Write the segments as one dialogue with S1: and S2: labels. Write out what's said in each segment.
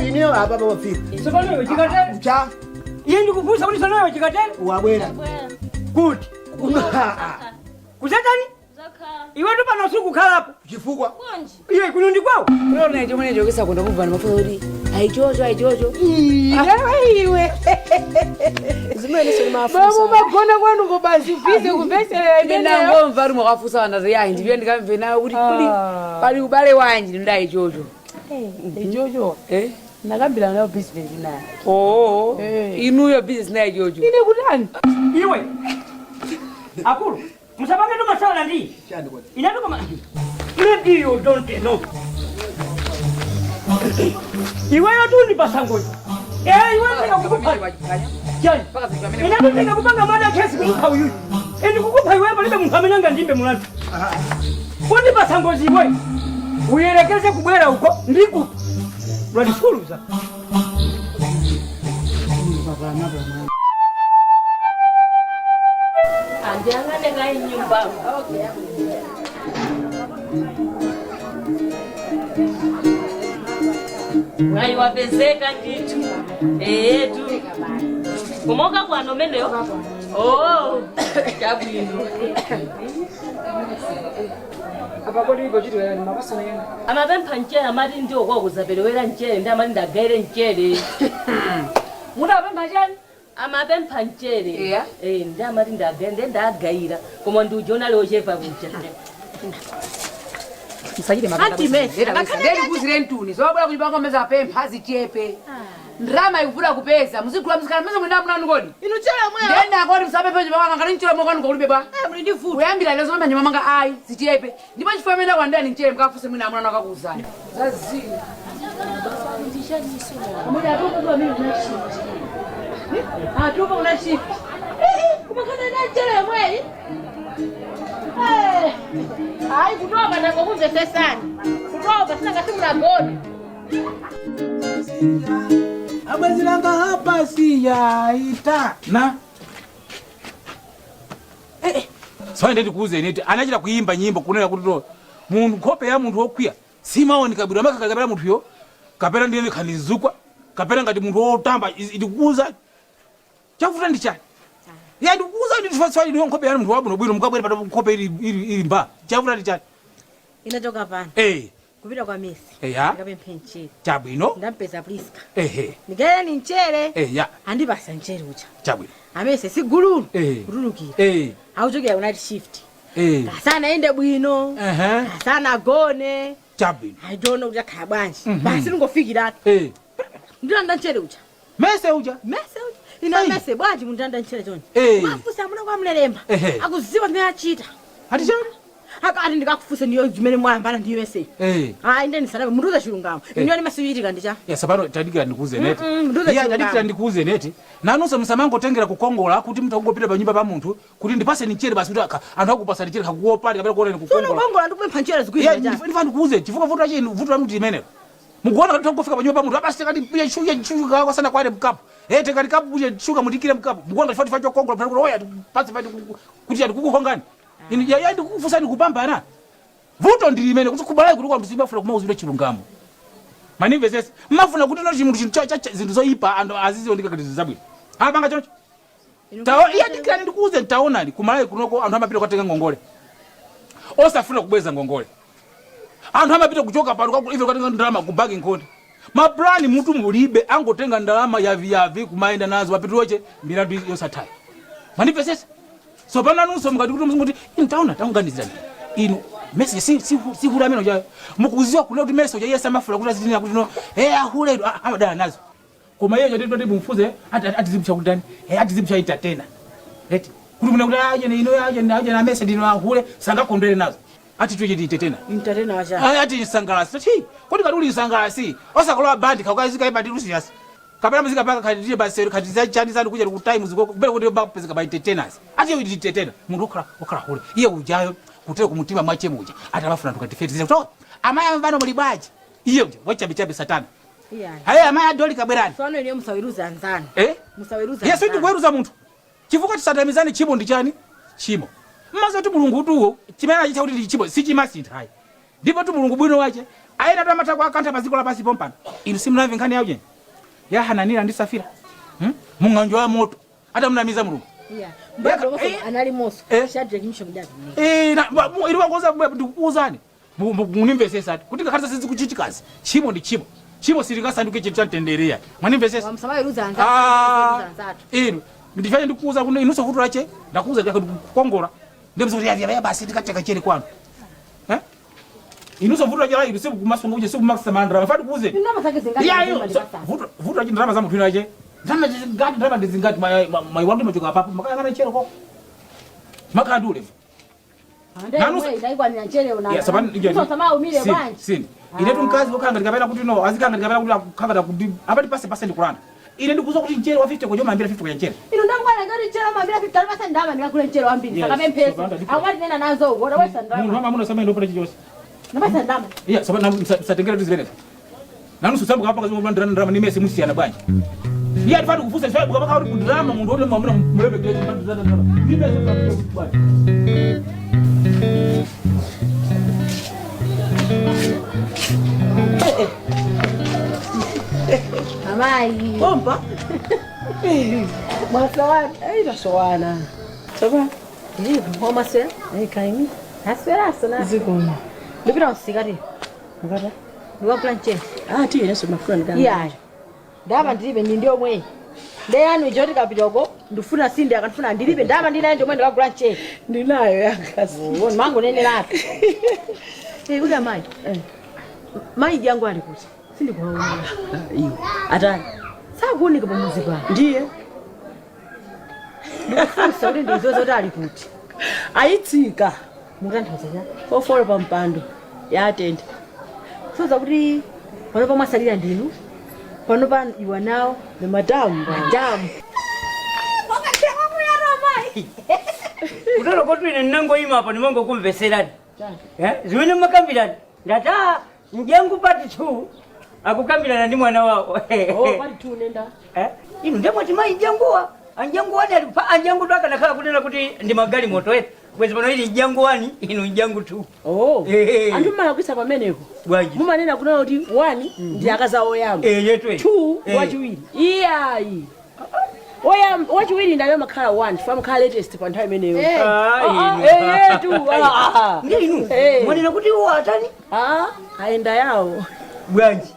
S1: Ineyo apa pafika.
S2: Tsopano iwe chikatere.
S1: Cha.
S2: Iye ndikufunsa kuti tsono iwe chikatere.
S1: Wabwera.
S2: Kuti. Kuzatani? Iwe tu pano sikukhalapo.
S1: Chifukwa.
S2: Iye kuno ndi kwawo.
S3: Unaona chomwe chokesa kuno kubva mafuta kuti aichocho aichocho.
S4: Iwe
S5: Zimene
S4: Babu magona kwanu kubasi bize kumveserera
S3: Ine
S4: imeneyo.
S3: ndangomva rumwe wakafusa vanhu ati yayi ndiye ndikamve nayo kuti kuli pali ubale wanji ndi aichocho.
S4: Ichocho
S3: Eh?
S4: ndakambira nayo business naye.
S3: Oo.
S4: Eh.
S3: Inuyo business nayo ichocho.
S4: Ine kutani?
S2: Iwe. Akulu. Musapange tu masala ndi.
S1: Chani kodi.
S2: Inatu kama maybe you don't know. Iweyo tu ndi pasangozi. Eh, iwe ndingakukupha. Chani. Inatu ndingakupanga mada kesi kumupha uyuyu. Indi kukupha iwe palibe munthu amene angandimbe mulandu. Kundi pasangozi iwe. Uyerekeze kubwera uko ndiku. Lwandisukuluza.
S6: Andiyang'ane kayi nyumba. Mwayi wapezeka ndithu. Eyetu. Kumoka kwano meneyo. Oh, chabwino.
S3: Apa kodi ipo chito yani mapasana yena.
S6: Amapempha mchere amati ndiwo kwakuzaperewera mchere ndi amati ndagaire mchere.
S3: Mudapempha chani?
S6: Amapempha mchere.
S3: Yeah.
S6: Eh, ndi amati ndagaire ndi ndagayira. Koma ndi ujiona leo chepa kuja.
S3: Musachite
S4: Anti mesi,
S3: Ndeli kuzire ntuni. Zobwera kuchipanga meza pempha zichepe. Ndrama ikuvula kupeza. Muzigula muzikhala meza mwina munanu kodi.
S4: Inu chere mweyo.
S3: Ndenda kodi musapemphe chipanga ngati mchero mwakanu kulibe bwa.
S4: Eh, muli ndi vuto.
S3: Kuyambira lero zomwe manyama manga ayi zichepe. Ndipo chifukwa amene akwandani mchere mukafuse mwina amuna akakuuzani. Zazini.
S4: Atupa una shift. Kumakana na chere mweyi. Eh. Hayi kutopa nangokumvesesani. Kutopa sina ngati munagona.
S7: Abwezilanga hapa siyaitana.
S8: Sasa ndeti kuuze neti anachita kuimba nyimbo kunena kuti to munthu nkhope ya munthu wokwiya simaoneka bwino amakakhala kapena munthuyo kapena ndiye khanizukwa kapena ngati munthu wotamba ndikuuza chakufuta ndi chani ya ndikuuza ndi tifatswali ndiyo nkhope ya munthu wabwino bwino mukabwera pato nkhope ili ili ili mba chakufuta ndi chani.
S9: Inachoka pano
S8: Eh.
S9: kupita kwa mesi.
S8: Eya.
S9: Ndikapemphe mchere.
S8: Chabwino.
S9: Ndampeza Priska.
S8: Ehe.
S9: Ndikayeni mchere.
S8: Eya.
S9: Andipasa mchere uja.
S8: Chabwino.
S9: Amese sigululu.
S8: Eh.
S9: Kutulukira.
S8: Eh.
S9: Auchokera ku shift.
S8: Eh.
S9: Kasana ende bwino.
S8: Ehe.
S9: Kasana agone.
S8: Chabwino.
S9: I don't know kuti akhala bwanji.
S8: Mhm.
S9: Basi ndingofikiratu.
S8: Eh.
S9: Ndilanda mchere uja.
S8: Mese uja.
S9: Mese uja. Ina mese bwanji mundilanda mchere chonje.
S8: Eh.
S9: Mafusa amuna kwa mlelemba.
S8: Ehe.
S9: Akuziwa zimene achita.
S8: Ati chani?
S9: Ati ndikakufusa ndiyo zimene mwayambana ndiyo mese.
S8: Eh.
S9: Hayi ndeni salama munduza chilungamo.
S8: Eh.
S9: Inu ani masiyitika ndicha.
S8: Ya sapano tadikira ndikuuze neti.
S9: Nduze
S8: Ya
S9: chilungamo.
S8: tadikira ndikuuze neti. Nanunso musamangotengera kukongola kuti mutangopita pa nyumba pa munthu kuti ndipase mchere basi kuti anthu akupasa mchere kakuopani kapena kuona
S9: Tsono
S8: ndikukongola.
S9: kongola ndikupempha mchere
S8: Ya
S9: zikuita cha.
S8: ndifa ndikuuze chifukwa vuto lache vuto la mtu imenelo. Mukuona kuti tangofika pa nyumba pa munthu abasi tekati piya shuya shuka kwa sana kwale mkapu. Eh tekati kapu kuja shuka mutikire mkapu. Mukuona chifukwa chifukwa chokongola kuti oya pasi pati kuti ndikukuhongani. Inu ya ya ndikukufusa ndikupambana. Vuto ndi limene kuti kubalai kuti kwanthu simafuna kumauzira chilungamo. Manimvesese mafuna kuti no chimunthu chinthu cha zinthu zoyipa anthu aziziondeka kuti zabwino. Amapanga choncho. Tawo iya dikirani ndikuuze ntaonani kumalawi kunoko anthu amapita kukatenga ngongole. Osafuna kubweza ngongole. Anthu amapita kuchoka pano kwaku ife kukatenga ndalama ku banki nkhonde. Maplani mutu mulibe angotenga ndalama yavi yavi kumayenda nazo mapituloche milandu yosathayi. Manimvesese. So pano anunso mukati kuti muzunguti inu taona taunganizirani. Inu message si si si hula amene uja mukuziwa kuna kuti message uja yesa mafula kuti azitinira kuti no eh ahule inu amadala nazo. Koma iye chati toti mumfuze ati atizibisha kuti ndani eh atizibisha entertainer. Eti kuti muna kuti aje ino aje aje na message ino ahule sangakondwere nazo. Ati tuye entertainer.
S9: Entertainer wacha.
S8: Ayi ati sangalasi. Ti kodi kati uli sangalasi. Osakolowa bandi kakazika ibandi lusiyasi. Kapena muzika paka kati basero kati za chani zanu kuja ku times ko kubera kuti bapezeka ba entertainers. Ati iye entertainer munthu okhala okhala hule. Iye ujayo kutero kumutima mwache muja. Ati abafuna tukatifetize. To amaya mvano muli bwaji. Iye uja wachabe chabe satana.
S9: Iya.
S8: Haye amaya doli kabwerani.
S9: Tsono ine musaweruza anzanu.
S8: Eh?
S9: Musaweruza.
S8: Yesu
S9: anzanu.
S8: ndikuweruza munthu. Chifukwa tisatamizane chimo ndi chani? Chimo. Mmazo kuti Mulungu tuwo chimene achicha kuti ndi chimo sichimasintha ayi. Ndipo tu Mulungu bwino wache Aina tu amatha kuakantha pa dziko lapansi pompano. Inu simunamve nkhani yauje ya Hananiya ndi Safira, Mung'anjo wa moto atamunamiza Mulungu.
S9: Yeah. Mbadwa moso anali moso. Shadrach Meshach ndi Abednego.
S8: Inu wangoza ndikukuuzani. Munimvesesa kuti ngakhale sizikuchitikazi, tchimo ndi tchimo. Tchimo silingasanduke chinthu cha mtendere. Mwanimvesesa?
S9: Musamaweruza anzathu.
S8: Ah,
S9: Anzathu.
S8: inu ndifanye ndikuuza kuno inunso vuto lache ndakuuza kukongola ndemzo kuti ya basi ndikateka chere kwanu. Eh, inunso vuto lache la inu sikumasunga uje sikumasamala ndalama fati kuuze.
S9: Ndalama zake zingati?
S8: Ya iyo vuto lache ndalama za munthu inache ndalama zingati, ndalama ndizingati mai wangu machoka papo makayang'ana chere ko makandule. Sini inetu mkazi wokanga ndikapena kuti no azikanga ndikapena kuti akukanga kuti apati pase pase ndikulanda. Ine ndikuza kuti mchere wa 50 kojo mambira 50 kwa mchere.
S9: Inu ndangwana ngati mchere mambira 50 alipasa ndama ndikakule mchere wambiri. Saka mpesa. Akwati nena nazo ugoda wesa ndama.
S8: Munhu mama muno samene ndopata chichonse.
S9: Ndapasa ndama.
S8: Iya saba satengera tuzivenezo. Nanu susambu kapaka zimwe ndana ndama nimese musiyana bwanji. Iya ndifana kufusa sababu kapaka kuti drama munhu wote mamuna mulebe ndana ndama. Nimese bwanji.
S9: Amai.
S5: Pompa.
S9: Mwasowana.
S5: Tasowana. Soba.
S9: Ndipo maswera.
S5: Kaimi.
S9: Aswera asona.
S5: Zikoma.
S9: Ndipita usikati.
S5: Ngata.
S9: Ndikakula mchere.
S5: Ah, tiye naso mafuna ndikanga.
S9: Iya. Ndaba ndilibe ndi ndiyo mwe. Ndeyanu ijo tikapitoko ndifuna sindi akandifuna ndilibe ndaba ndinayo ndiyo mwe ndikakula mchere.
S5: Ndinayo yakasi.
S9: Oh, mango nenerapo. Kuda mai. Mai jangu ali kuti. Sindikuwaona.
S5: Iwe. Atani.
S9: Sakuoneka pamuzi pano.
S5: Ndiye.
S9: Ndikufunsa kuti ndizozo kuti ali kuti.
S5: Ayitsika.
S9: Mutanthauza cha.
S5: Fofolo pa mpando. Yatenda.
S9: Soza kuti pano pamwasalira ndinu. Pano pa you are now
S5: the madam.
S9: Madam.
S2: Kutolo kotu ine nnangoyima apa nimangokumveserani. Zimene mmakambirani ndati mjangu part 2 akukambirana ndi mwana wawo.
S5: Oh, part 2 nenda.
S2: Inu ndemwati mayi njanguwa anjangu wani ali anjangu akanakhala kunena kuti ndi magali moto eti kwezi pano ili njangu wani inu njangu 2.
S5: Oh. Anthu mmalakwitsa pamenepo.
S2: Bwanji.
S5: Mumanena kunena kuti 1 ndi akazi oyamba.
S2: Yetwe.
S5: 2 wachiwiri. Iyayi. Oyamba wachiwiri ndi amene amakhala 1 chifukwa amakhala latest pa nthawi imeneyo. Yetu.
S2: Ndi inu. Mwanena kuti iwo atani?
S5: Ayenda yawo.
S2: Bwanji.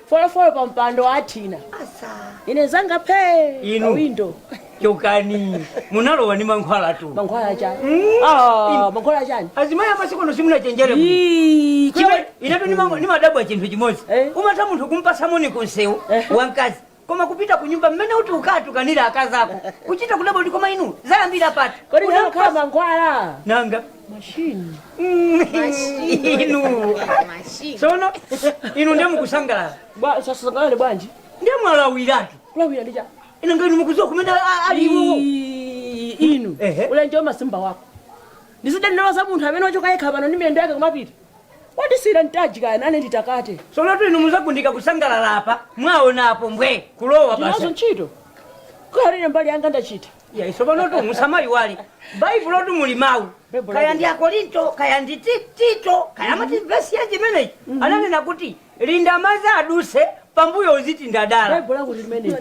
S5: Folofolo pa mpando wa Athina.
S2: Asa.
S5: Ine zanga phe.
S2: Inu.
S5: Window.
S2: Chokani. Munalowa ni mankhwala tu.
S5: Mankhwala chani? Mankhwala chani?
S2: Azimayi amasikono simunachenjere. Inetu ni madabwa chinthu chimodzi. Umatha munthu kumpasa moni kunsewu wankazi. Koma kupita kunyumba mmene uti ukatukanira akazako. Kuchita kudabwa kuti koma inu zayambira pati.
S5: Kodi unakhala mankhwala?
S2: Nanga.
S5: Machine.
S2: Inu. Sono inu ndiye mukusangalala.
S5: Sasangalale bwanji?
S2: Ndiye mwalawiratu.
S5: Kulawira ndi cha.
S2: Inu ngenu mukuziwa kumene aliwo.
S5: Inu. Ulenje masimba wako. Ndizidandala za munthu amene wachoka yekha pano ndi miyendo yake kumapita. Wadisira ntaji kaya nane nditakate.
S2: Sono tu inu muzakundika kusangalala apa. Mwaona apo mbwe kulowa basi.
S5: Ndinazo ntchito. Khalire mbali yanga ndachita.
S2: Ya isobano tu musamayiwali. Baibulo tu muli mawu. Kaya ndi Akorinto, kaya ndi Tito, kaya amati vesi ya chimenechi. Ananena kuti linda mazi aduse pambuyo uziti ndadala.
S5: Baibulo lako limene.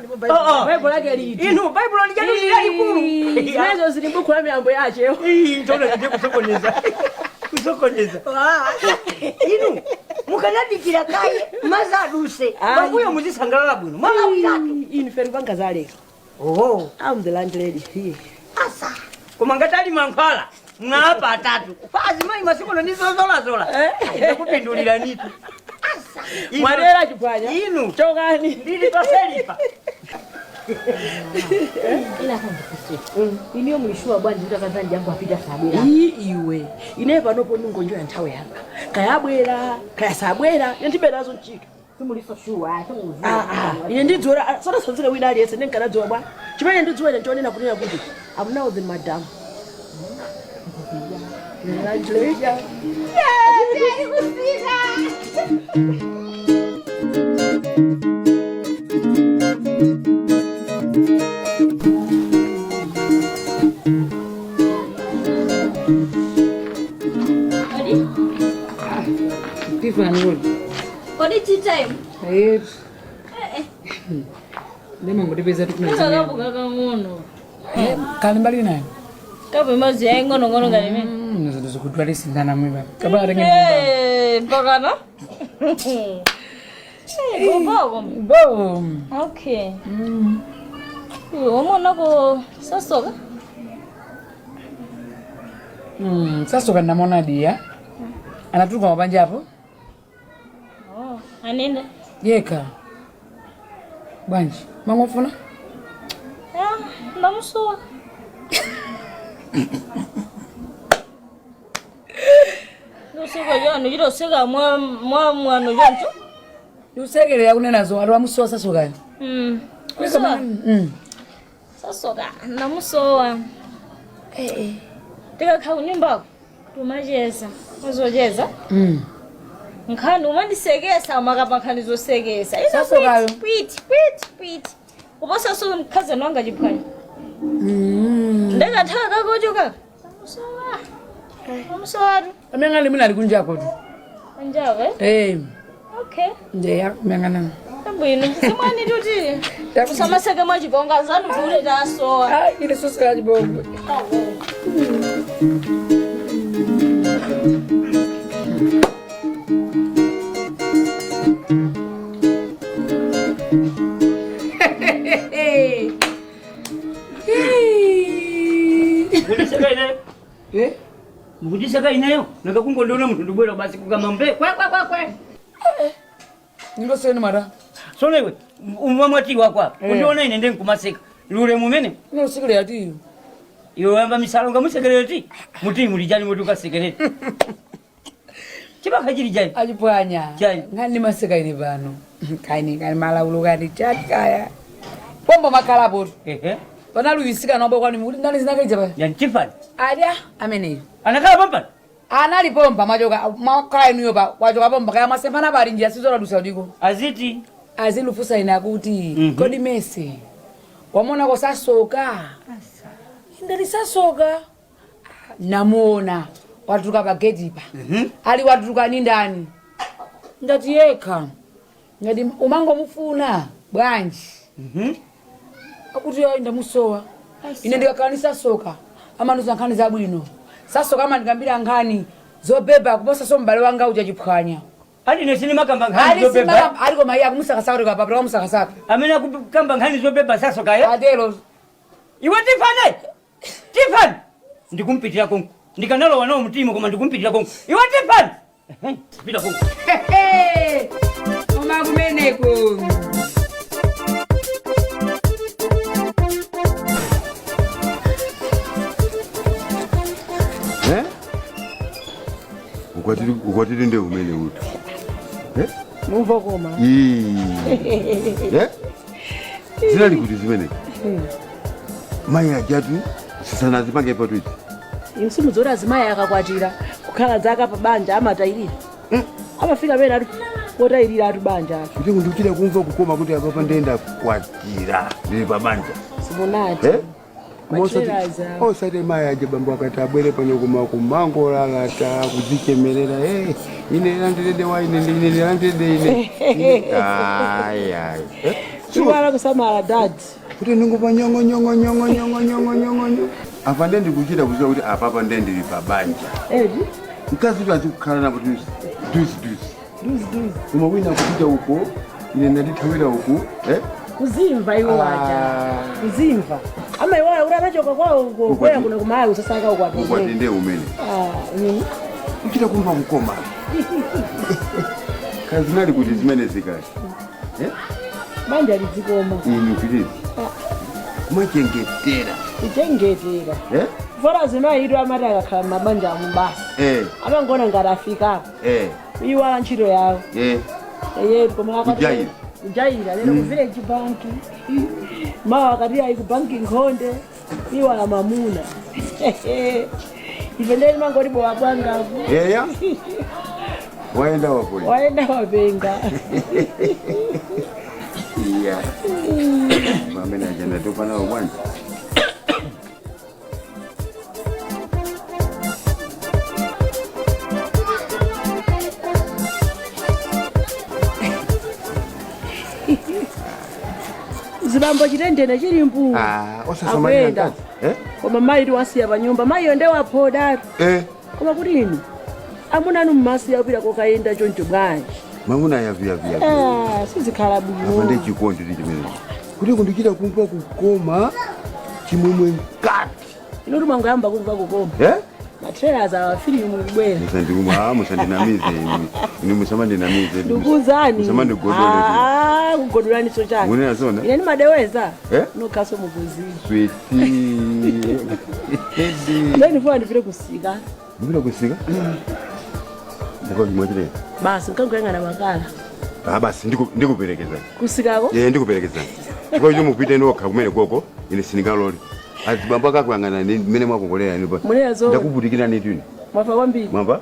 S5: Baibulo lake liti.
S2: Inu Baibulo lijatu lilikulu.
S5: Zimenezo zili m'buku la miyambo yache.
S2: Tona ndiye kusokoneza. Kusokoneza. Inu mukanadikira kaye mazi aduse pambuyo muzisangalala bwino. Mwana utatu.
S5: Inu feri panga zaleka.
S2: Oh.
S5: I'm the landlady here.
S2: Asa. Koma ngatali mankhwala mwapa atatu. Pazi mai masikono ndizozolazola. Ndakupindulira nitu. Asa.
S5: Mwadera chipwanya.
S2: Inu.
S5: Chokani.
S2: Ndili paselipa.
S9: Ila kandifuswe. Iniyo mulishuwa bwanji kuti akazanji yangu apita sabwera.
S5: Iwe. Ine panopo ningonjoya nthawi yanga. Kaya bwera, kaya sabwera, ine ndibe nazo ntchito.
S9: Simulisoshuwa,
S5: Ine ndidziwera, sanasanzire wina aliyense ndinkanadziwa bwa. Chimene ndidziwera nchonena kunena kuti I'm now the madam. Landlady.
S4: Yeah, Tea time.
S3: Eh. Ndimangotipeza tikunazimene.
S4: Kakapu kakang'ono.
S3: Kali mbali nayo.
S4: Kapu imodzi yaying'onong'ono ngati imene.
S3: Zinthu zikudwalisindana mwiba. Kapala tenge.
S4: Eh, mpakana. Eh, bobo.
S3: Bo.
S4: Okay. Iwe wamuonako Sasoka?
S3: Sasoka ndamona diya. Anatuluka mabanja apo?
S4: Oh, anenda.
S3: Yeka. Bwanji, mangofuna?
S4: Ah, ndamusowa. Ndoseka chanu chitoseka mwa mwa mwano choncho.
S3: Ndiusekerera kunenazo ati wamusowa Sasokayo.
S4: Kusowa. Sasoka, ndamusowa. Tikakhala kunyumbako tumacheza, uzocheza. Nkhani umandisekesa umakapa nkhani zosekesa. Ino
S3: Sasokayo.
S4: pwiti, pwiti, pwiti, pwiti. Kuposa mkhazani wanga chiphwanya. Ndakathawa kakochoka. Ndamusowa. Ndamusowatu.
S3: Amene ali mwina ali kunjako tu.
S4: Anjawe?
S3: Eh,
S4: Okay.
S3: ndiye akumyang'ana.
S4: Abwino. Simwani tuti. Usamaseke mwachiponga zanu kuti tasowa.
S3: Ah, ile sosa ya chibongwe.
S2: Mukundiseka ineyo.
S3: Eh?
S2: Mukundiseka ineyo. Nakakungondiona munthu ndibwera basi kukama mbe. Kwe kwe kwe kwe.
S3: Ndiloseni mara.
S2: Sono iwe umwamwati wako apa.
S3: Eh.
S2: Kundiona ine ndi nkumaseka. Lule mumene.
S3: Inosekerera tiyo.
S2: Iwe wayamba misala ungamusekerere ti. Muti mulijani muti ukasekerere. Chibaka chili chani.
S3: Achipwanya.
S2: Chani.
S3: Nkhani ndimaseka ine pano. Kani kani malaulo kani chati kaya. Pombo makhalapo tu.
S2: Ehe.
S3: Panaluyisika nombo kwani mukuti ndani zinakaija pa.
S2: Yani chifani.
S3: Adya ameneyo.
S2: Anakhala pampano.
S3: Anali pomba machoka makhala inuyo pa wachoka pomba kaya masempana pali njira sizoradusa udiko.
S2: Aziti.
S3: Azilufusa ine akuti kodi mese wamonako sasoka. Ndali sasoka. Namuona watuluka pa gate pa. Ali watuluka ni ndani? Ndati yekha. Ngati umangomufuna bwanji. Akuti ayi ndamusowa. Ine ndikakhala ndisasoka amandiuza nkhani zabwino. Sasoka amandikambira nkhani zobeba kuposa so m'bale wanga uja chiphwanya.
S2: Ali ine sinimakamba nkhani
S3: Ali
S2: zobeba.
S3: simaka ali koma iye akumusakasaka kuti kapapira kamusakasaka.
S2: Amene akukamba nkhani zobeba sasokayo.
S3: Atero.
S2: Iwe tifane. Tifane. Ndikumpitira konko. Ndikanalowa nawo mtima koma ndikumpitira konko. Iwe tifane. Pita konko.
S3: Koma kumeneko.
S1: Eh? Ukwatiri nde umene uti. Eh?
S5: Mumva koma.
S1: Ii. Eh? Zinali kuti zimene. Mai ajatu sisanazipange patwiti.
S5: Inu simudzoti azimayi akakwatira kukhala zaka pa banja amatayirira. Amafika pena ati wotayirira atu banja ake.
S1: Kuti ndikuchita kumva kukoma kuti apapa ndenda kwatira ndili pa banja.
S5: Simunati.
S1: Eh? Koma
S5: Matrelaza.
S1: osati mai aja bambo akati abwere pano koma kumangolalata kudzichemerera eh ine landilede wa ine ine landilede ine. Ayi ayi. Eh?
S5: Chikala kusamala dad.
S1: Kuti ndingupa nyongo nyongo nyongo nyongo nyongo nyongo nyongo. Apa nde ndikuchita kuziwa kuti apapa nde ndili pa banja.
S5: Edi.
S1: Mkazi uti azikukhala napo duzi duzi duzi.
S5: Duzi duzi.
S1: Koma wina kupita uko ine ndandithawira uku eh?
S5: Kuzimva iwo waja. Kuzimva. Amaiwala kuti anachoka kwawo uko kwera kuno kumayi usasaka ukwati.
S1: Ukwati nde umene.
S5: Ah,
S1: Kuchita kumva kukoma. Kazi nali kuti zimene zikati. Eh?
S5: Banja lidzikoma.
S1: Inu pilizi. Kumachengetera.
S5: Kuchengetera.
S1: Eh?
S5: Fora azimayi itu amati akakhala m'mabanja amu basi.
S1: Eh.
S5: Amangona ngati afikapo.
S1: Eh.
S5: Iwala ntchito yawo.
S1: Eh.
S5: Eye koma akati.
S1: Kujaira.
S5: Kujaira lero ku village bank. Mawa akati ayi ku banki nkhonde. Iwala mamuna. Ife ndeni mangoti bowa bwangapo.
S1: Eya. Waenda wapo.
S5: Waenda wapenga.
S1: Iya. Mamene ajenda topa nawo bwanji.
S5: Zibambo chitendene chili mbu.
S1: Ah, osasamalira
S5: Akuyenda.
S1: mkazi. Eh?
S5: Koma mayi tiwasiya pa nyumba, mayiyo nde waphoda.
S1: Eh,
S5: Koma kuti inu amuna anu mmasiya kupita kokayenda choncho bwanji?
S1: Mamuna yaviyaviya.
S5: Ah, sizikhala
S1: Apa
S5: bwino.
S1: ndi chikondi ndi chimenechi. Kuti kundichita kumva kukoma chimwemwe mkati.
S5: Inu timangoyamba kumva kukoma.
S1: Eh?
S5: Matrailers awafilimu kubwera.
S1: Musandiuma, musandinamize inu. Inu musamandinamize.
S5: Ndikuwuzani.
S1: Musamandigodole.
S5: Ah, kugodolaniso chani.
S1: Munena zona?
S5: Ine ndimadeweza.
S1: Eh?
S5: Nokhaso mukuziwa.
S1: Sweetie.
S5: Ndiye ndifuna ndipite kusika.
S1: Ndipita kusika? Ndiko
S5: Basi nkangoyang'ana makala.
S1: Ah, basi ndikuperekeza.
S5: Kusikako?
S1: Eh, ndikuperekeza. Chifukwa icho mupite nokha kumene koko, ine sindingalole. Azibambo akakuyang'ana ni mmene mwakongolera inu pa.
S5: Munena zona.
S1: Ndakuvutikira nitu ine.
S5: Mwafa kwambiri.
S1: Mwamva?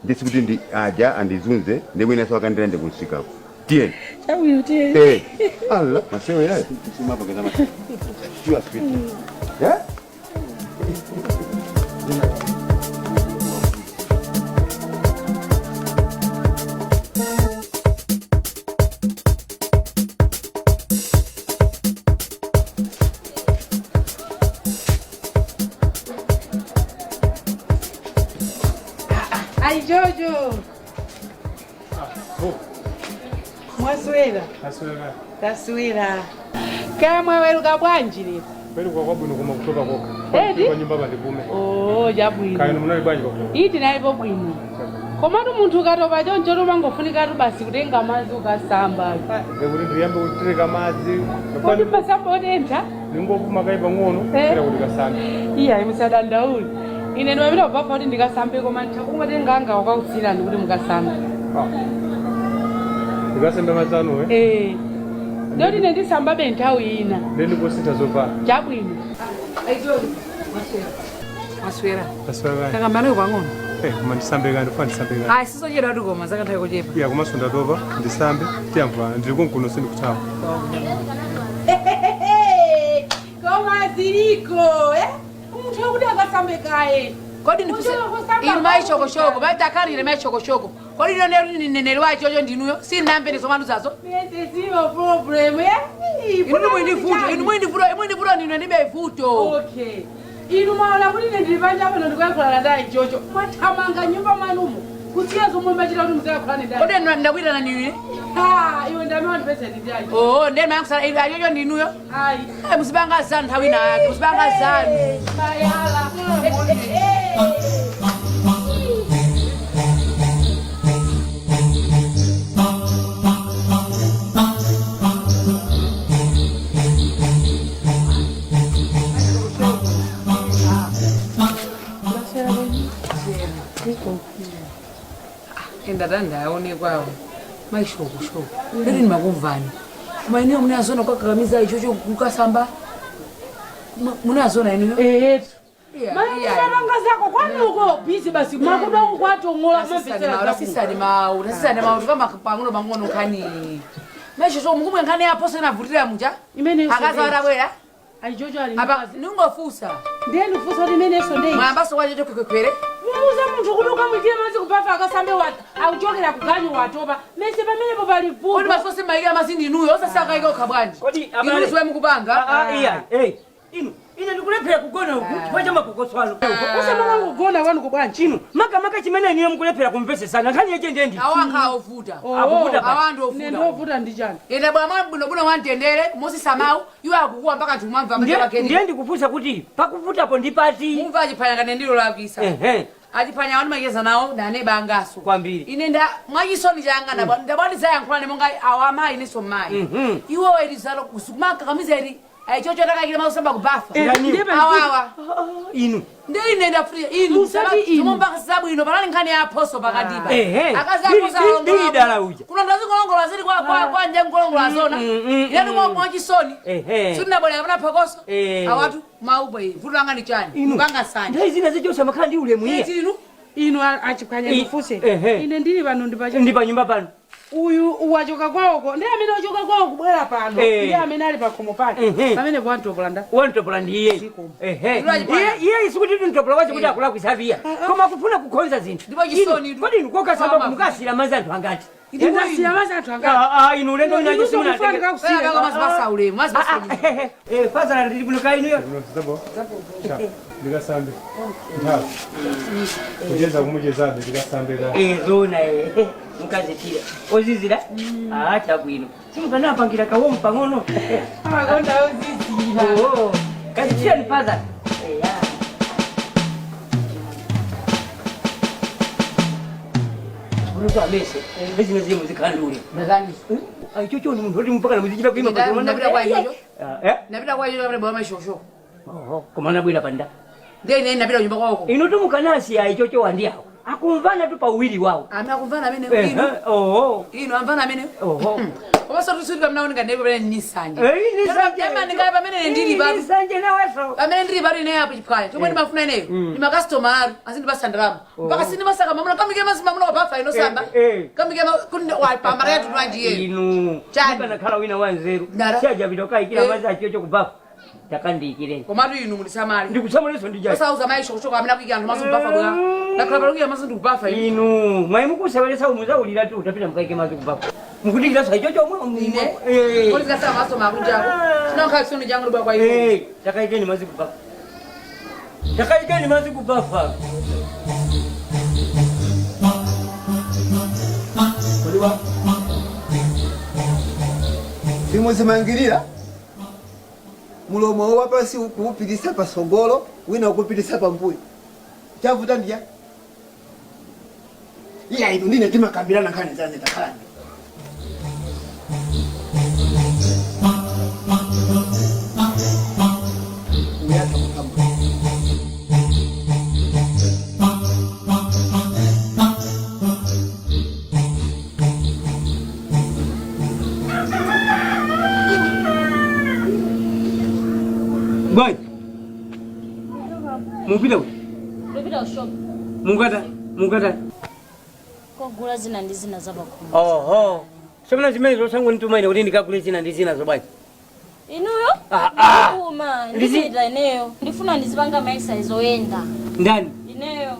S1: Ndisi kuti ndi aja andizunze, ndi mwina akandirande kunsikako. Tiyeni.
S5: Chabwino tiye.
S1: Eh. Allah, masewera. Simapakeza masewera. You are sweet. Yeah?
S3: Ai Jojo. Mwaswera.
S10: Aswera.
S3: Taswera. Kaya mwaweruka bwanji lero?
S10: Kweruka kwabwino koma kutoka kokha.
S3: Edi?
S10: Kwa nyumba pandipume.
S3: Oh, chabwino.
S10: Kaya munali bwanji pakutoka.
S3: Iti nalipo bwino. Komatu munthu ukatopa choncho umangofunikatu basi kutenga madzi ukasamba.
S10: Ndikuti ndiyambe kutereka madzi.
S3: Kodi masamba otentha?
S10: Ndingopuma kayi pang'ono
S3: Eh.
S10: kera kuti kasambe.
S3: Iya, musadandaule. Ine ndimapita kubafa kuti ndikasambe koma ndithakungotenga anga wakakutsirani kuti mukasambe.
S10: Ndikasambe madzi anuwe.
S3: Eh. Ndoti ine ndisambabe nthawi ina.
S10: Ndiye ndikosintha zovala.
S3: Chabwino. Maswera.
S10: Aswera kaya.
S3: Takambani pang'ono.
S10: Eh, koma ndisambe kaya ndifuna ndisambe kaya.
S3: Ayi sizochedwa tikoma zakanthawi kochepa.
S10: Iya komanso ndatopa ndisambe tiyamvana ndili konkuno sindikuthawa.
S3: Koma ziliko, eh? Munthu wakuti akasambe kaye.
S11: Kodi ndifuse inu mai chokochoko vaitakarire mai chokochoko kodi inoneri wachocho ndinuyo sinambe nezomanu zazo
S3: Mese problem, eh?
S11: inu mwinivuto inu mwinivuto mwinivuto nino ndibe vuto.
S3: Okay. Inu mwaona kuti ine ndili panja pano ndikuyankhulana naye Jojo. Mwathamanga nyumba mwanumo. Kusiya zomwe machita kuti muziyankhulane naye.
S11: Kodi ndakwitana nini?
S3: Ha, iwe ndame wandipeza ndi ndani?
S11: Oh, ndeni mayankusala inu achocho ndinuyo.
S3: Ayi.
S11: Eh, musibanga zanu nthawi inayake musibanga zanu.
S3: Mayala.
S11: Endata ndaonekwawo maishokoshoko lero ndimakumvani koma inuyo munazona kwakakamiza ichocho kukasamba munazona inuyo.
S3: Ehetu. Mayananga zako kwanuko busy basi makuda kwatongola
S11: tasisani mawu tasisani mawu tikamba pang'ono pang'ono nkhani maishoshoko mukumwe nkhani yaposo inavutira muja akaza atabwera
S3: Ai Jojo ali
S11: apa ningofusa
S3: ndiye ndifusa kuti imenenso ndei
S11: mwambaso kwachocho kwekwekwere
S3: Muuza munthu kuti ukamwikire madzi kubafa akasambe akuchokera kuganyu watopa mese pamenepo pali vuto.
S11: Kodi masosi maikira masindi inuyo osasakaika okha bwanji inu siwe mukupanga.
S2: Iya, eh. Inu, ine ndikulephera kugona uku chifukwa cha mapokoso anu.
S3: Usamala kugona kwanu kubwanji.
S2: Inu, makamaka chimene iniyo mukulephera kumvesesana nkhani yache ndendi.
S11: Awo ankha ovuta.
S2: Akuvuta pa.
S11: Awo anthu ovuta.
S3: Ine ndovuta ndi chani?
S11: Ine bwana mwana bwinobwino mwamtendere mosisamawu iwo akukuwa mpaka anthu mwamva
S2: Ndiye ndikufunsa kuti pakuvutapo ndi pati.
S11: Mumva achiphwanya ngati ndilo lakwisa.
S2: Ehe.
S11: Achiphwanya wanu macheza nawo ndane bangaso.
S2: Kwambiri.
S11: Ine nda mwachisoni changa ndabwandizayankhulane monga awo amayi inenso mayi. Iwo elizalo kumakakamiza ili ayichocho takakira makusamba kubafa. Awawa.
S2: Inu.
S11: Ndi ine ndafuna inu
S3: Musati inu.
S11: mumbakasiza bwino panali nkhani ya aphoso pakatipa.
S2: Ehe.
S11: Akazi aphoso alongola.
S2: Ndili dala uja.
S11: Kuno ndazikolongola zili kwa kwa kwa nje nkolongola zona. Ine ndi mwachisoni.
S2: Ehe.
S11: Sindinabwera kapena phokoso.
S2: Eh.
S11: Awatu maubwe vuto langa ndi chani.
S2: Inu.
S11: Kupanga sanja.
S2: Nthawi zina zichonse amakhala ndi ulemu iye.
S11: Inu.
S3: Inu achiphwanya ndifuse.
S2: Ehe.
S3: Ine ndili pano ndi pacha.
S2: Ndi pa nyumba pano.
S3: Uyu wachoka kwawoko ndi amene wachoka kwawo kubwera pano
S2: Eh.
S3: ndi amene ali pakhomo pake
S2: Ehe.
S3: pamenepo wantopola nda
S2: Wantopola ndi iye. Ehe.
S11: Inu achiphwanya.
S2: Iye isikuti ntopola wacho kuti akulakwisa apiya. Koma kufuna kukhonza zinthu.
S11: Ndipo chisoni
S2: Inu, Kodi inu kokasamba mukasira madzi anthu angati.
S5: Ndasiya mazi anthu angati.
S2: Ah, inu ulendo
S5: Inu
S2: unacho
S5: inu mufana kakusiyira.
S3: Mazibasa ulemu, mazibasa ulemu.
S2: Eh, fazala ndili bwino ka inuyo.
S10: Zabo. Sha. Ndikasambe. Nthawi. Kucheza kumuchezabe ndikasambe ka.
S2: Eh, zona eh. Mukazitira. Ozizira? Ah, chabwino. Simukanapangira kawomu pang'ono.
S3: Amakonda ozizira.
S2: Oh, kazitira ni fazala. Eh, ya. Unoto amese. Ezino zimu zikhandule.
S3: Ndakani.
S2: Ai chocho ni munthu oti mpaka namuzichita kuima
S3: Ndapita kwa ichocho.
S2: Eh?
S3: Napita kwa ichocho kapita bwa mashosho.
S2: Oho, komana bwira panda.
S3: Ndiye ine napita kunyumba kwako.
S2: Inu tumukanasi ai chocho wandi awo. Akumvana tu pauwiri wawo.
S3: Ame akumvana amene
S2: Eh,
S3: inu.
S2: oho.
S3: Inu amvana amene.
S2: Oho.
S3: Komanso tusirika mnaoneka ndipo pamene nisanje.
S2: Eh, nisanje.
S3: Ema ndingaye pamene ndili patu.
S2: Nisanje naweso.
S3: Pamene ndili patu ineyo apo chiphwanya. Chomwe ndimafuna ineyo. Ndi makastoma atu azindipasa ndalama. Mpaka sindimasaka mamuna kamike mazi mamuna wapafa ino samba. Kamike kundi wapambana yathu twanjiye.
S2: Inu.
S3: Chani.
S2: Mukanakhala wina wanzeru.
S3: Ndara.
S2: Siajapita kayikira
S3: Eh.
S2: mazi achiyocho kubafu. Takandiyikireni.
S3: Komatu inu mulisamali.
S2: Ndikusamaleso ndijayi.
S3: Osauza mayi shokoshoko amene akuyikira anthu mazi kubafa bwa. Ndakhala palukira mazi ndikubafa inu.
S2: Inu, mwayi mukuseweresa muzaulira tu utapita mukaike mazi kubafu. Mukudikira sa ichocho mwe.
S3: Ine.
S2: Eh.
S3: Kodi zikasaka masoma akunjako. Sinankhala chisoni changu ndibwa kwa inu.
S2: Eh, takaikeni mazi kubafa. Takaikeni mazi kubafa.
S1: Kuliwa.
S12: Simuzimangirira mulomo wapasi kuupitisa pasogolo wina ukupitisa pambuyo chavuta ndiya iya inu ndine timakambirana nkhani zane takhalani uyatha kuphamba
S2: Bwana. Mupita kuti?
S6: Ndipita kushop
S2: Mungata, mungata.
S6: kogula zina ndi zina zapakhoma.
S2: Oho. Somena zimene zosango nitumaine kuti ndikagule zina ndi zina zobwaji.
S6: Inuyo?
S2: Ah, ah.
S6: Ndikuma,
S2: Ndizi-
S6: ndipita ineyo. Ndifuna ndizipanga ma exercise oyenda.
S2: Ndani?
S6: Ineyo.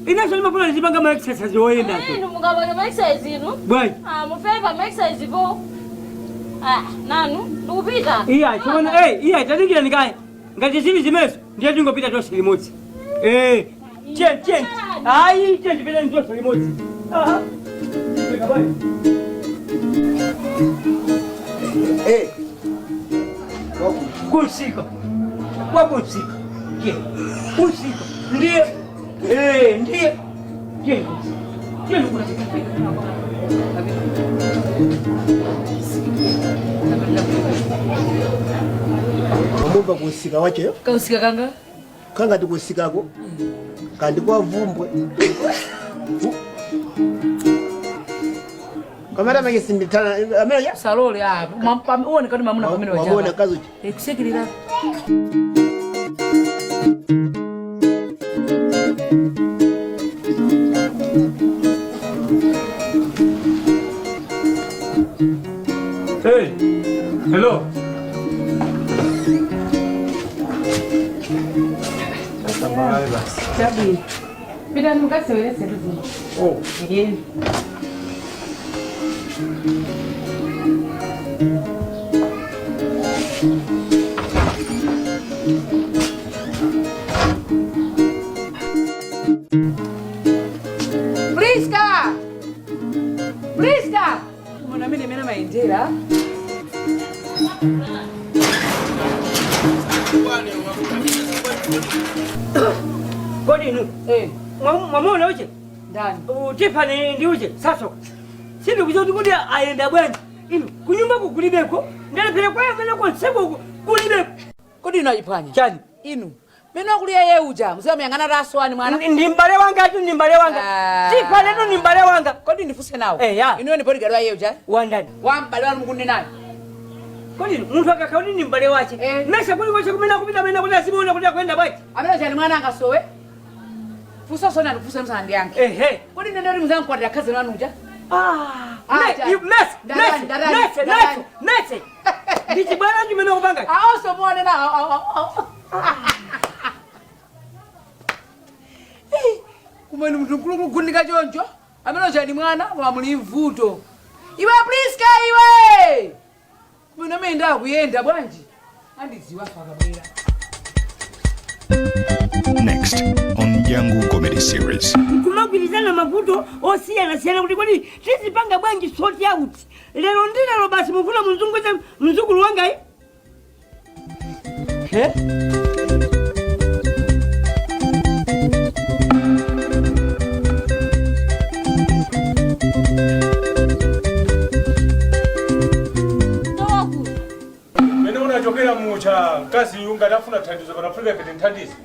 S2: Inenso ndimafuna ndizipanga ma exercise oyenda.
S6: Inu mukapanga ma exercise inu?
S2: Bwanji.
S6: Ah, mufere pa ma exercise po. Ah, nanu ndikupita.
S2: Iya, chimene eh, iya tadikira ndikaye. Ngati zili zimenezo ndiye tingopita tonse limodzi. Eh, chen chen. Ayi, chen tipita tonse limodzi. Aha. Fika bwana.
S12: Eh.
S2: Kunsika. Kwa kunsika. Je. Kunsika. Ndiye. Eh, ndiye. Je. Je kunsika.
S12: Wamumva kusika wacheyo
S3: Kausika kanga?
S12: kangati kusikako kandi kwa vumbwe kamera makisimbitana amene
S3: Salole ah, uone kadi mamuna pamene wacha.
S12: wamona kazuchi
S3: Eh, kusekerera.
S2: Hey. Hello.
S10: Sambaye basi.
S3: Chabwino. Pitani mukasewerese tuzi.
S10: Oh.
S3: Eh. Priska! Priska! Mwana amene mena maendera.
S2: Kodi inu.
S3: Eh.
S2: Mwamona uche?
S3: Ndani.
S2: Tiffany ndi uche sasoka. Sindikuziwa kuti kuti ayenda bwanji. Inu kunyumba kukulibeko. Ndalephera kwa amene konseko kulibeko.
S3: Kodi inu achiphwanya?
S2: Chani.
S3: Inu. Mene wakuliya ye uja, muziyamuyang'ana taswani mwana.
S2: Ndi m'bale wanga tu ndi m'bale wanga. Tiffany tu ndi m'bale wanga.
S3: Kodi ndifuse nawo?
S2: Eh ya.
S3: Inuyo ndi bodyguard wa ye uja?
S2: Wandani.
S3: Wa m'bale wanu mukunnenayo.
S2: Kodi inu munthu akakhala kuti ndi m'bale wache. Mesa kuli kwache kumene akupita amene kuti azimuona kuti akuyenda bwanji.
S3: Amene uja ndi mwana angasowe? Funso sona ndikufunsa musanandiyankhe.
S2: Ehe.
S3: Kodi ndende kuti muzamkwatira cousin wanu uja?
S2: Ah.
S3: Ah,
S2: Mese,
S3: Ndarani,
S2: mese,
S3: ndarani,
S2: mese,
S3: ndarani.
S2: mese, mese. Ndi chibwana chimene ukupanga.
S3: Aonso muonena. Kumene munthu mkulu kugundika choncho, amene uja ndi mwana koma muli mvuto. Iwe Priska iwe. Mwana amene akuyenda bwanji. Andidziwa akabwera.
S13: Next on Yangu Comedy Series.
S2: Kumagwirizana mavuto osiyanasiyana kuti kodi tizipanga bwanji sort out lero ndi lero basi mufuna muzunguze mzukulu wangayi Eh?
S10: Mene unachokera mucha mkazi uyu ngati afuna thandizo pana Afrika pete nthandizo.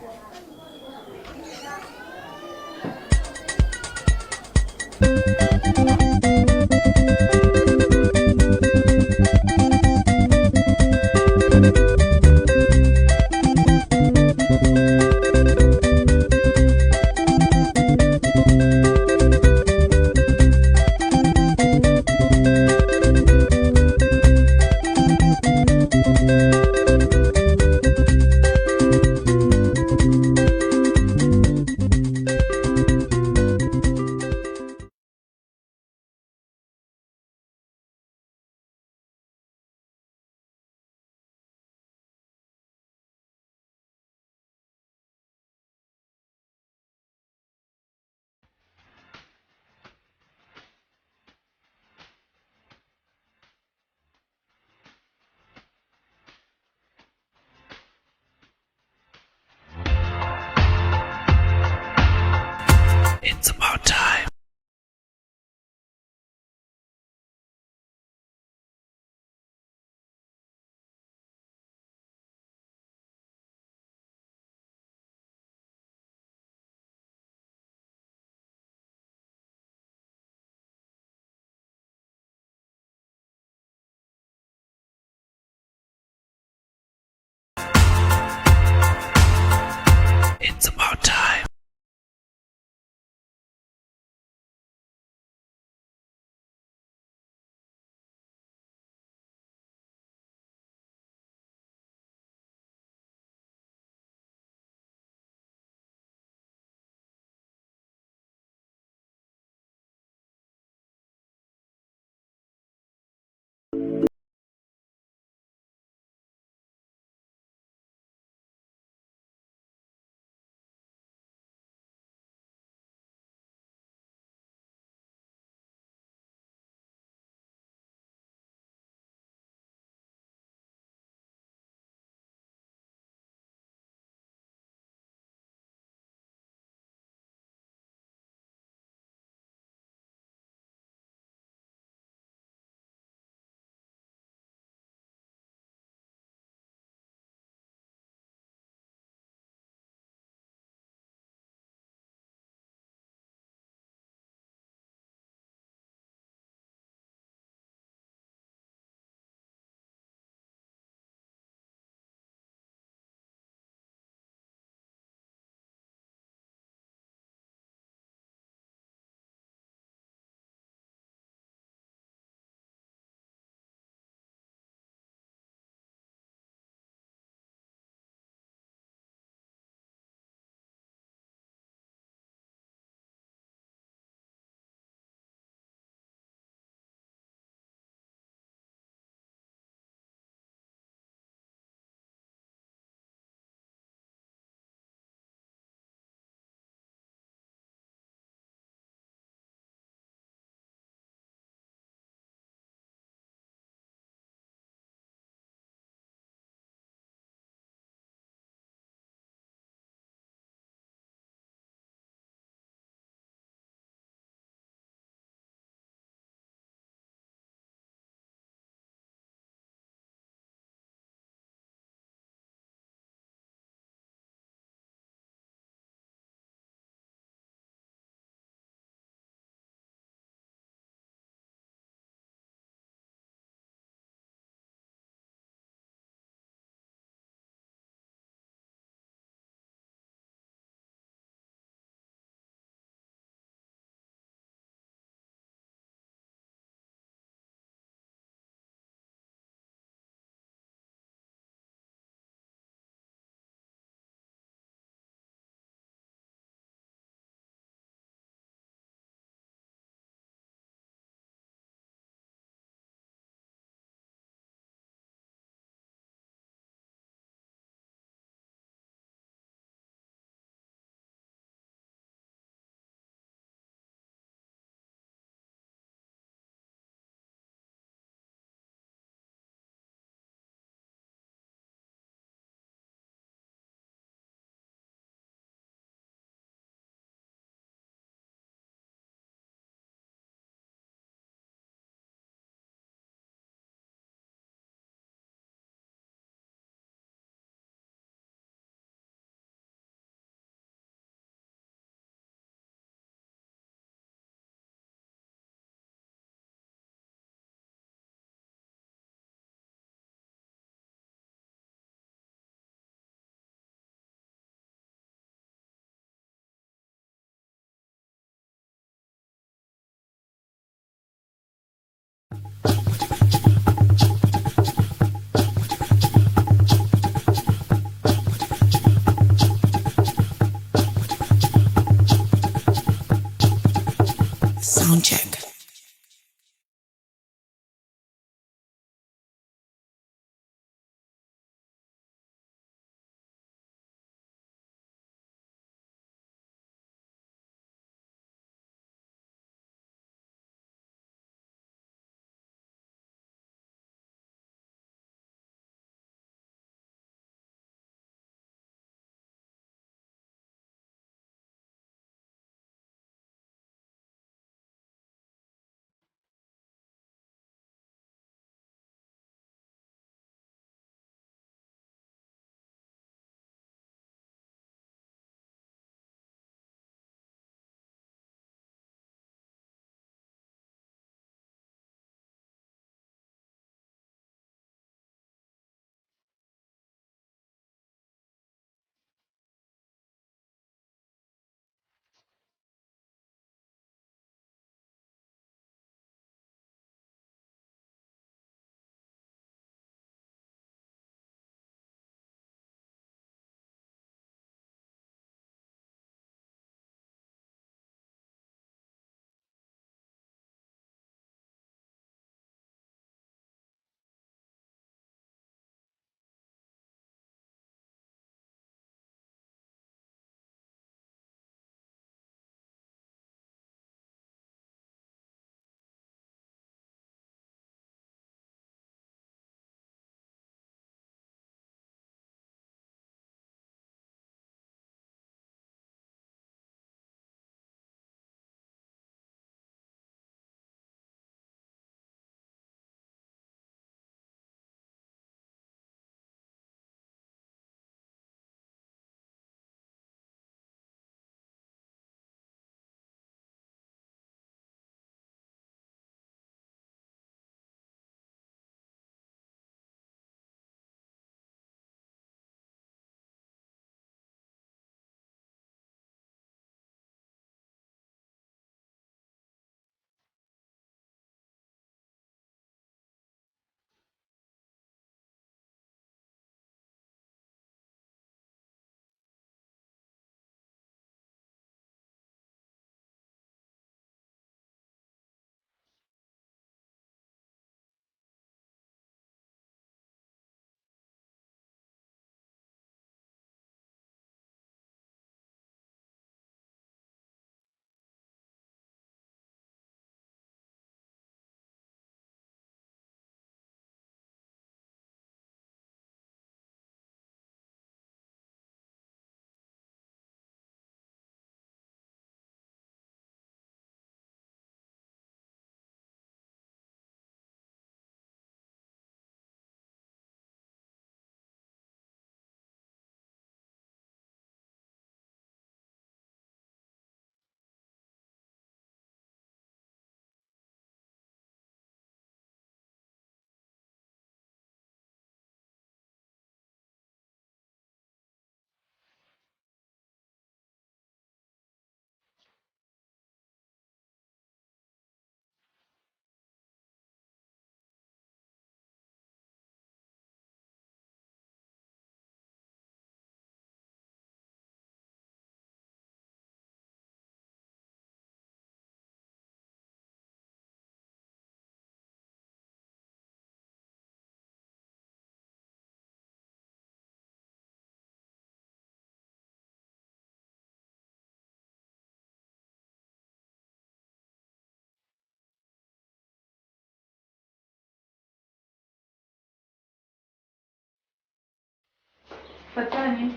S14: Fatani.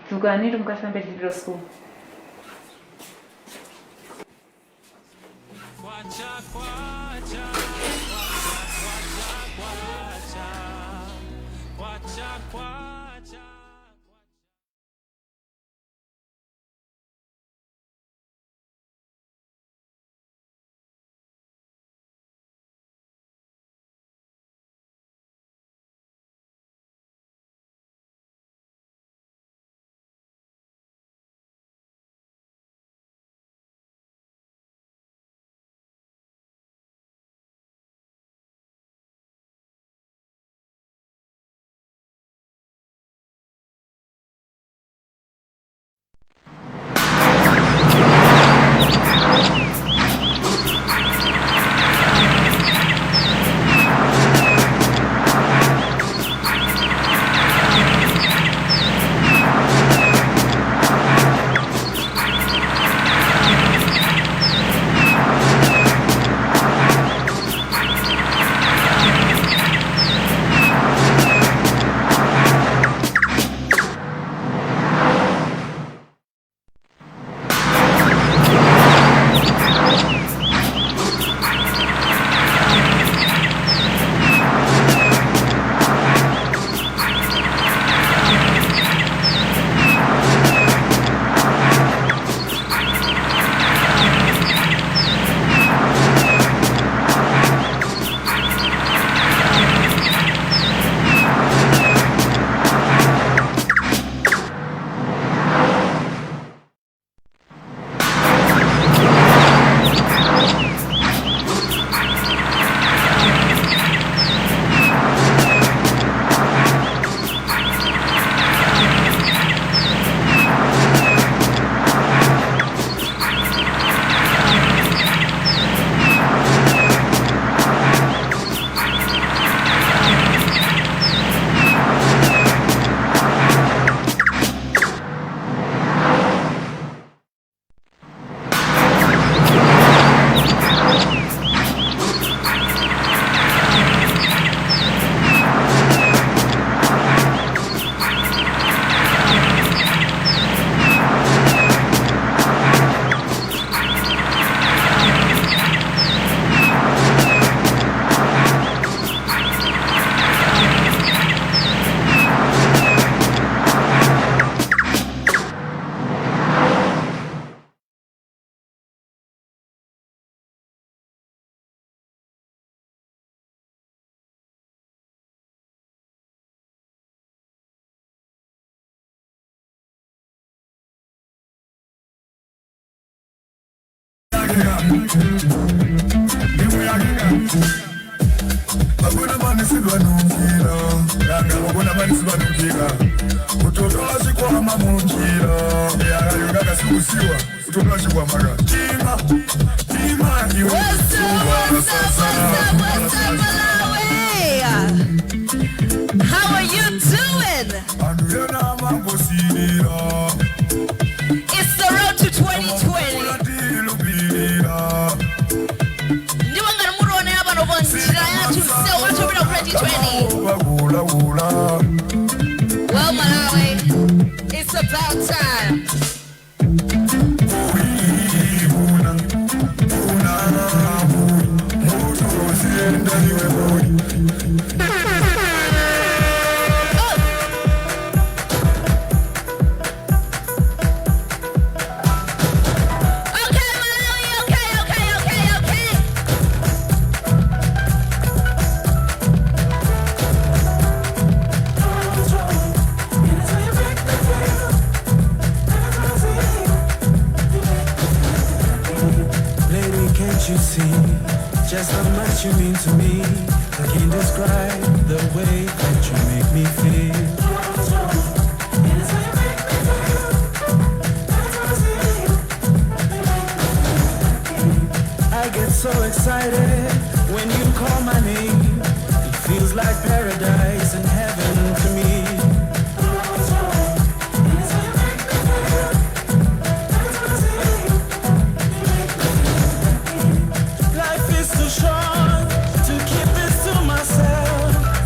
S14: Dzukani mukasambe tizipita school.
S15: What's up, Malawi? How are you doing? It's the road to 2020. Ndiwangari muruone apa nopo njira yacho msewu watopinda 2020. Well, Malawi, it's about time.
S7: You see just how much you mean to me. I can't describe the way that you make me feel. I get so excited when you call my name. It feels like paradise and heaven to me. Short to keep this to myself.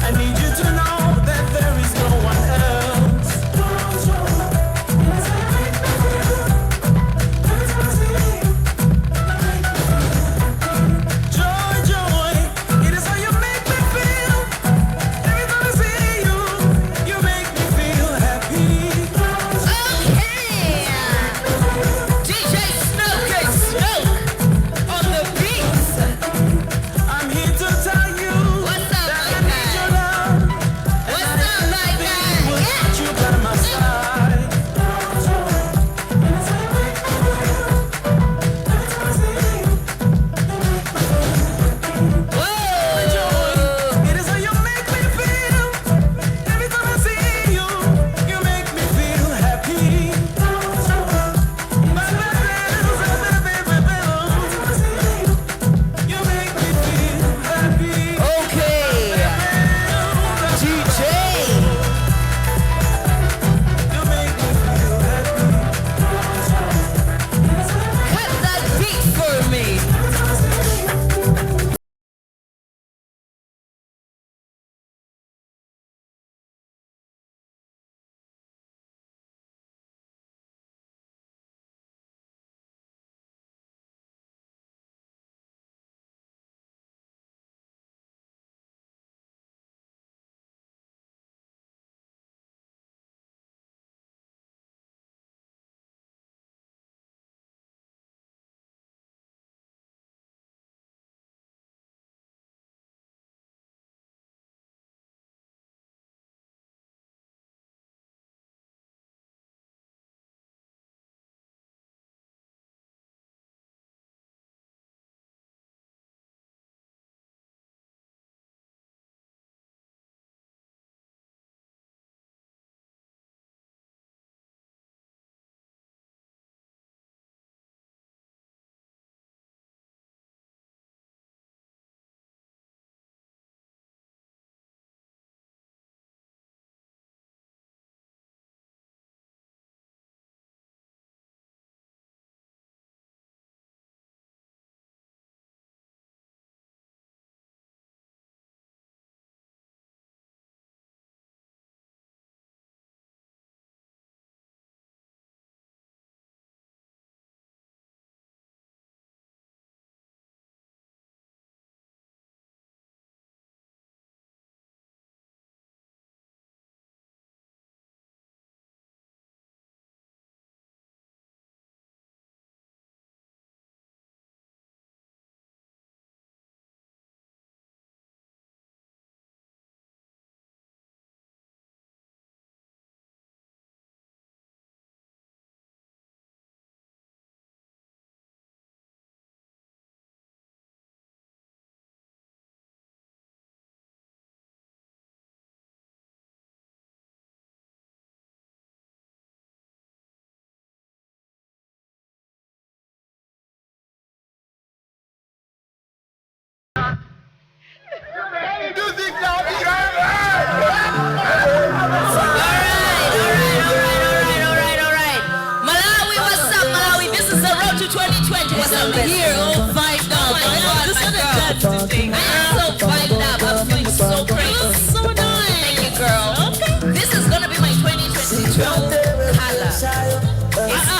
S15: I'm here all vibed up. I just want to dance today. I am so vibed up. I'm feeling so great. So nice. Thank you, girl. Okay. This is gonna be my 2022 color.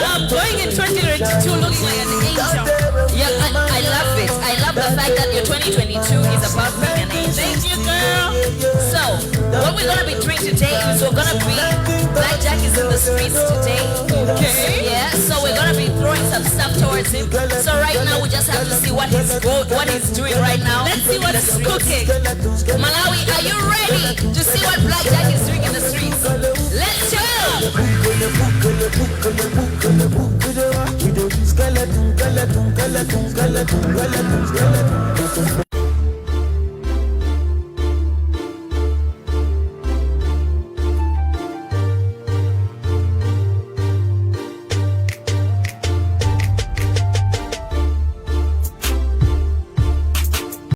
S15: I'm going in 2022 looking like an angel. Yeah, I love it. I love the fact that your 2022 is about being an angel. Thank you, girl. So, what we're gonna be doing today is we're gonna be Black Jack is in the streets today. Okay. Yeah. So we're gonna be throwing some stuff towards him. So right now we just have to see what he's doing right now. Let's see what he's cooking. Malawi, are you ready to see what Black Jack is doing in the streets? Let's go.
S7: Skeleton, skeleton, skeleton, skeleton, skeleton, skeleton.